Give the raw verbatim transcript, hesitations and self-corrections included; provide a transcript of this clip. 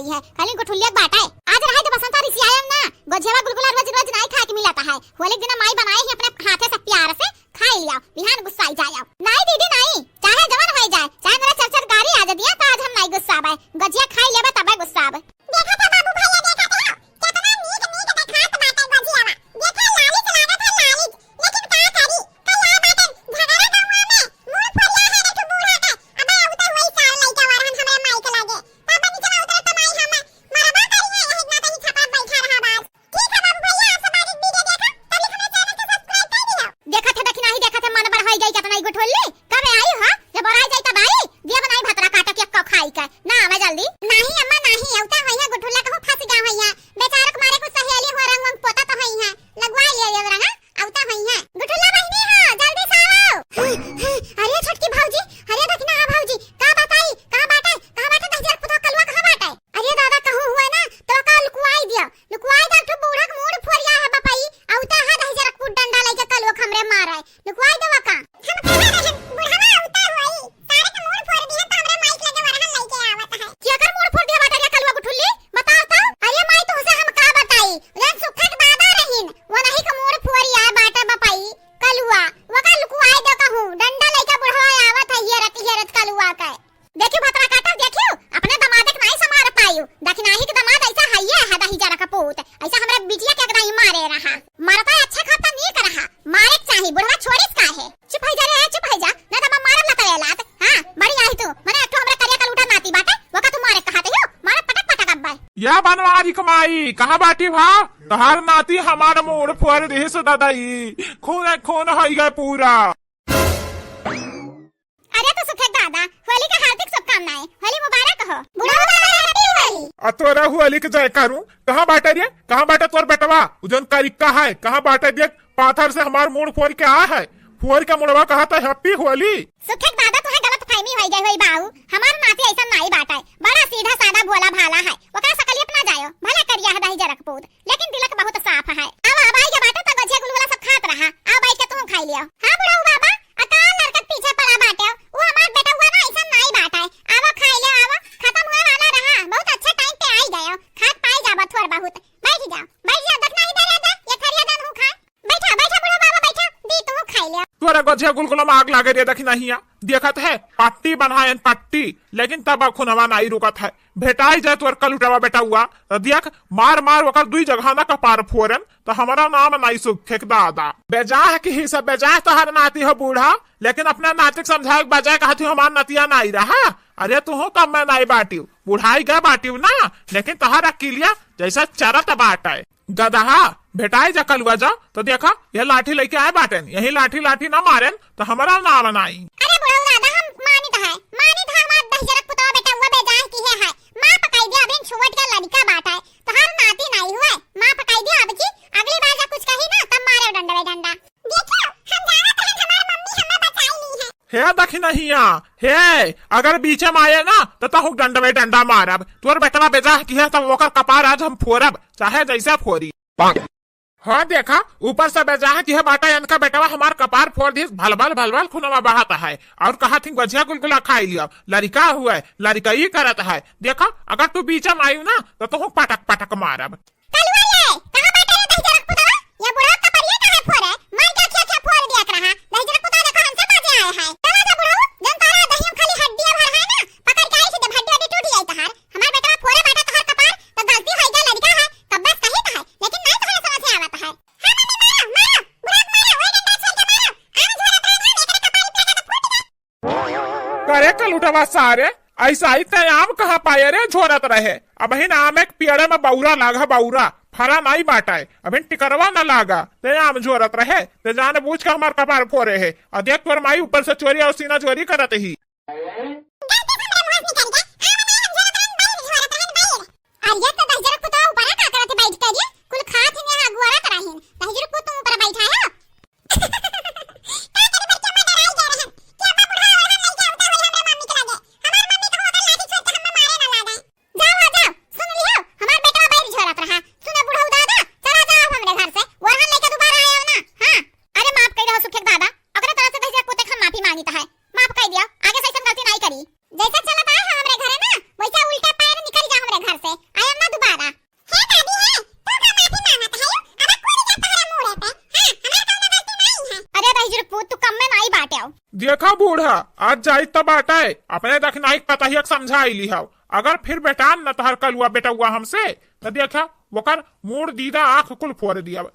है, खाली गुठुलिया के बाटे। आज रहे तो बसंता रिसियायम ना, गोझियावा गुलगुला रोज रोज नाई खाए के मिलत है। होली के दिन माई बनाए ही अपने हाथे से प्यार से खाई लिया, बिहान गुस्साई जाया। नाई दीदी नाई, चाहे जवन होई जाए, चाहे मेरा चर चर गारी आ जा दिया, तो आज हम नाई गुस्साबे। गोझिया खाई लेबे तबे गुस्साबे। देखा था बाबू भैया, देखा था, कितना नीक नीक देखात बाटे गोझियावा। देखा लालिच लागत है लालिच, लेकिन का करी, कल आए बाटे झगड़ा गौवा में, मूड़ फोरिया है रे तू बूढ़ा के। अबे अब तो वही साल लइका वरहन हमरे माई के लगे। तब नीचे उतरे तो माई हम मरबा करी है, यही इतना तनी छपा बैठा रहा बाज। ठीक है बाबू भैया, आप सब आगे वीडियो देखा, तब लिख हमारे चैनल के सब्सक्राइब कर दिया। देखा थे दखिनाही, देखा थे मन बढ़ाई गई कितना ही गुठोली। कब आई हो? जब और आई जाई तब आई। दिया बनाई भतरा काटा के एक्को खाई के। ना आवे जल्दी। नहीं अम्मा नहीं, औता होई है गुठुला कहूँ फंस गया होई है। बेचारा के मारे कुछ सहेली हो रंग वंग पोता तो होई है। लगवा लिया ये रंगा, औता होई है। गुठुला बहिनी हो, जल्दी से आओ। अरे छोटकी भौजी, अरे दखिना भौजी, का बताई, कहाँ बाटे, कहाँ बाटे दहिजर पुतवा कलुआ कहाँ बाटे? अरे दादा कहूँ हुआ ना, तो का लुकवाई दिया, लुकवाई दे, ठो बूढ़ा के मूड़ फोरिया है बपई, औता है दहिजर पुत डंडा लेके कलुआ हमरे मारे, लुकवाई देवा का? हम कहाँ रहे, बुढ़वा औता होई, सारे के मूड़ फोर दिए तो हमरे माइक लगे वरहन लेके आवत है। केकर मूड़ फोर दिया बाटे रे कलुआ गुठुल्ली? बताओ तो। अरे माई तुमसे हम का बताई, जन सुखक दादा रहीन, वो नहीं के मूड़ फोरी आए बाटे बपई, कलुआ, वो का लुकवाई दे कहूँ, डंडा लेके बुढ़वा आवत है, ये रत, ये रत कलुआ के। देखियो भतरा काटा, देखियो, अपने दमादे के नाई संभार पायो। दखिनाही के दमाद ऐसा हइये है, दहिजरा का पूत। ऐसा हमरे बिटिया के एकदम मारे रहा। मरता अच्छा खाता नीक रहा। मारे के चाही, बुढ़वा छोड़िस काहे? चुप होइ जा रे, चुप होइ जा। ना तो मैं मारब लतवे लात। हाँ, बड़ी आई तू। मने एक ठो हमरे करिया कलूटा नाती बाटे, वो का तू मारे कहात हो? मारब पटक पटक अब्बे। या बनवारी कमाई, कहाँ बाटी भा? तोहार नाती हमार मूड़ फोर दिहिस दादा ई। खून खून होइ गए पूरा। अरे तो सुखे दादा, होली के हार्दिक शुभकामनाएं, होली मुबारक हो। बुढ़ऊ दादा, happy होली। आ तोरा होली के जय करूं, कहाँ बाटे रे, कहाँ बाटे तोर बेटवा? उ जौन करिक्का है, कहाँ बाटे? देख, पाथर से हमार मूड़ फोर के आ है, फोर के मुड़वा कहा तो happy होली। सुखे दादा, तुहे गलत फहमी होइ गई होई बाऊ, हमार नाती ऐसा नाई बाटे, बड़ा सीधा साधा भोला भाला है, ओकरा सकलियत ना जायो, भले करिया है दहिजरा के पूत, लेकिन दिलक बहुत साफ है। अब, अब आई के बाटे तो गोझिया गुलगुला सब खात रहा, अब आई के तू खाई लियो। हाँ बुढ़ऊ बाबा, आ का लड़कत पीछे पड़ा बाटे? उ हमार बेटउआ ना ऐसन नाई बाटे। आवो खाई ले, आवो, खत्म होए वाला रहा, बहुत अच्छा टाइम पे आई गयो, खात पाई जाबो थोड़ बहुत। बैठ जाओ, बैठ जाओ, दखिनाही दे रे, दे, ये थरिया दे तू खा। बैठा, बैठा बुढ़ऊ बाबा, बैठा, दी तू खाई ले। तोरा गोझिया गुलगुला में आग लागे रे दखिनहिया, देखत है पट्टी बनायन पट्टी, लेकिन तब खुनवा नाई रुकत है। भेटाई जाए तोर कलुटवा बेटउआ, त देख, मार मार ओकर दुई जगह ना कपार फोरन, त हमरा नाम नाई सुखे के दादा। बेजाह किहिस बेजाह तोहर नाती हो बूढ़ा, लेकिन अपना नाती के समझाए के बजाय कहत ही हमार नतिया नाई रहा। अरे तुहू कम में नाई बाटिउ, बुढ़ाई गए बाटिउ ना, लेकिन तोहर अकिलिया जैसे चरत बाटे। गदहा, भेटाई जा कलुआ जा, तो देखा, यह लाठी लेके आए बाटेन, यही लाठी लाठी ना मारेन, तो हमरा नाम नाई। अरे बुढ़ऊ दादा, हम मानित है, मानित है, हमार दहिजरक पुतवा बेटउआ बेजाह किहे है, माफ कई दे, अभिन छुवट के लड़का बाटे, तोहार नाती नाई हुए, माफ कई दे, अब की अगली बार जब कुछ कही ना, तब मारे डंडवे डंडा। देखो, हम जानत हन, हमार मम्मी हमें बचाई ली है। हे दखिनहिया, हे, अगर बीचे में आए ना, तो तहु डंडवे डंडा मारब। तोर बेटवा बेजाह किहे, तब ओकर कपार आज हम फोरब, चाहे जैसे फोरी। हाँ देखा, ऊपर से बेजाह किहे बाटा, इनका बेटवा हमार कपार फोर दिस, भलभल भलभल खुनवा बहत है। और कहा थी गोझिया गुलगुला खाई लियो, लड़का हुए, लड़का ही करत है। देखा, अगर तू बीच में आयु ना, तो तुहू पटक पटक मारब। कलुआ रे, कहाँ बाटे रे दहिजरक पुतवा? ये बुढ़ऊ का परिया काहे फोरे? मार के अखिया अखिया फोर दिया के रहा। दहिजरक पुतवा देखो हमसे बाजे आए हैं। चला जा बुढ़ऊ, जन तारा दहिया में खाली हड्डिया भर है ना, पकड़ के आई सीधे हड्डी हड्डी टूट जाई तहार। हमार बेटवा फोरे बाटा तोहर कपार, तो गलती होई गई, लड़का है, कब्बस कही तो है, लेकिन नहीं तोहरे समझ में आवत है। हाँ मम्मी, मारो, मारो, बुढ़ऊ के मारो, ओए डंडा छोड़ के मारो। आम झोरत रहे ना, एकरे कपार पे लगा तो फूट गया। करे कलुटवा सारे, ऐसा ही ते आम कहाँ पाए रे झोरत रहे। अबहिन आम एक पेड़े में बौरा लागा, बौरा फरा नाई बाटाए, अबहिन टिकरवा न लागा, ते आम झोरत रहे, ते जान बूझ के हमार कपार फोरे है। और देख तोर माई ऊपर से चोरी और सीना चोरी करत ही। अरे ये तो दहिजरक पुतवा ऊपर का करत बैठ के रे, कुल खात ही यहाँ अगुआरत रहिन, दहिजरक पुतवा ऊपर बैठा है। का करे बड़के अम्मा डराई गए रहन कि अम्मा बुढ़ा ओढ़न लेके आवता होई हमरे मम्मी के लगे। हमार मम्मी तो ओकर लाठी छोड़ के हमें मारे ना लागे। जाओ आ जाओ, सुन लियो, हमार बेटवा बैर झोरत रहा। सुनो बुढ़ऊ दादा, चला जाओ हमरे घर से, ओढ़न लेके दोबारा आयो ना। हाँ, अरे माफ कर दो सुखेक दादा, ओकरे तरफ से दहिजरक पुते हम माफी मांगित है, माफ कर दियो, आगे से ऐसन गलती नहीं करी। जैसे चलत आए हो हमरे घरे ना, वैसे उल्टे पैर निकल जा हमरे घर से। देखा बूढ़ा, आज जाइत त बाटइ, अपने दखिनाई के पतहिया के समझाइ लिहउ। अगर फिर बेटान न तहर कलुआ बेटउआ हमसे, त देखा, ओकर मूड़ दीदा आँख कुल फोर दियब।